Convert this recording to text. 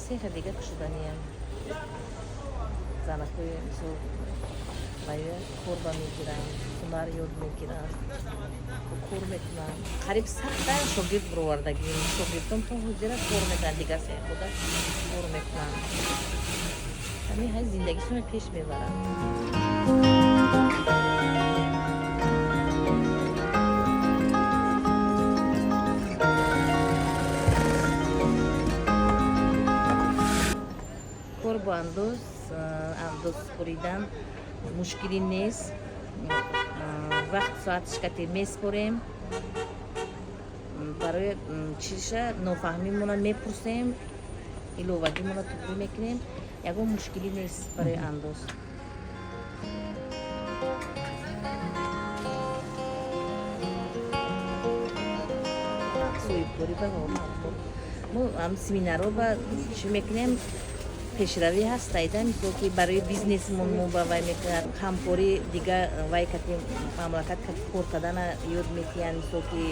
Сеха дига кушоданиям. Занакҳои, мисол, вая корба мегиранд, ҳунар ёд мегиранд, кор мекунанд. Қариб 100 та шогирд бировардагим. Шогирдон то ҳозира кор мекунанд, дигар сехуда кор мекунанд. Ҳамин ҳай зиндагишонро пеш мебаранд. Кор бо андоз, андоз супоридан мушкилӣ нест. Вақт соатиш кате меспорем. Барои чиша нофаҳмимона мепурсем, иловагимона туғрӣ мекунем. Ягон мушкилӣ нест барои андоз. Соҳибкорӣ ба мо семинарҳо ба чӣ мекунем, пешравӣ ҳаст айда, мисол ки барои бизнесмон мо ба вай мекунад, ҳамкорӣ дига вай кати мамлакат кор кардана ёд метиҳанд, мисол ки.